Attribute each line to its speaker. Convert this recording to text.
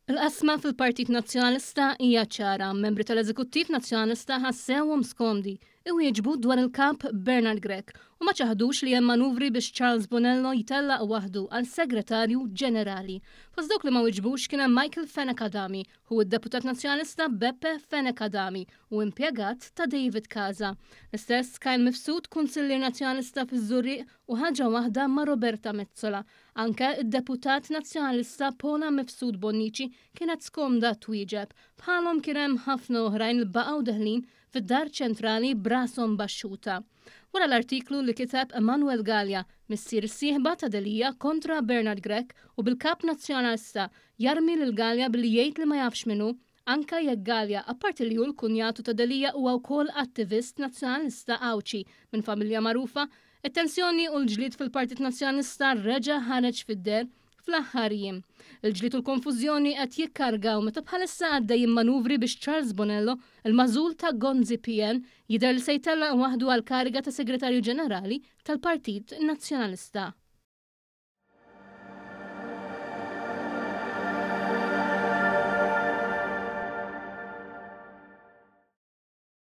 Speaker 1: Il-qasma fil-Partit Nazzjonalista hija ċara. Membri tal-Eżekuttiv Nazzjonalista ħassewhom skomdi iwieġbu dwar il-Kap Bernard Grech u ma ċaħdux li hemm manuvri biex Charles Bonello jtellaq waħdu għal Segretarju Ġenerali. Fost dawk li ma wiġbux kien hemm Michael Fenech Adami, ħu d-Deputat Nazzjonalista Beppe Fenech Adami u impjegat ta' David Casa. L-istess Kyle Mifsud, Kunsillier Nazzjonalista fiż-Żurrieq u ħaġa waħda ma' Roberta Metsola. Anke d-Deputat Nazzjonalista Paula Mifsud Bonnici kienet skomda twieġeb. Bħalhom kien hemm ħafna oħrajn li baqgħu deħlin fid-Dar Ċentrali b'rashom baxxuta. Wara l-artiklu li kiteb Emanuel Galea, missier is-sieħba ta' Delia kontra Bernard Grech u bil-Kap Nazzjonalista jarmi lil Galea billi jgħid li ma jafx min hu, anke jekk Galea apparti li hu l-kunjatu ta' Delia huwa wkoll attivist Nazzjonalista Għawdxi minn familja magħrufa, it-tensjoni u l-ġlied fil-Partit Nazzjonalista reġa' ħareġ fid-deher fl-aħħar jiem. Il-ġlied u l-konfużjoni qed jikkargaw meta bħalissa għaddejjin manuvri biex Charles Bonello, il-magħżul ta' Gonzi PN, jidher li se jtellaq waħdu għall-kariga ta' Segretarju Ġenerali tal-Partit Nazzjonalista.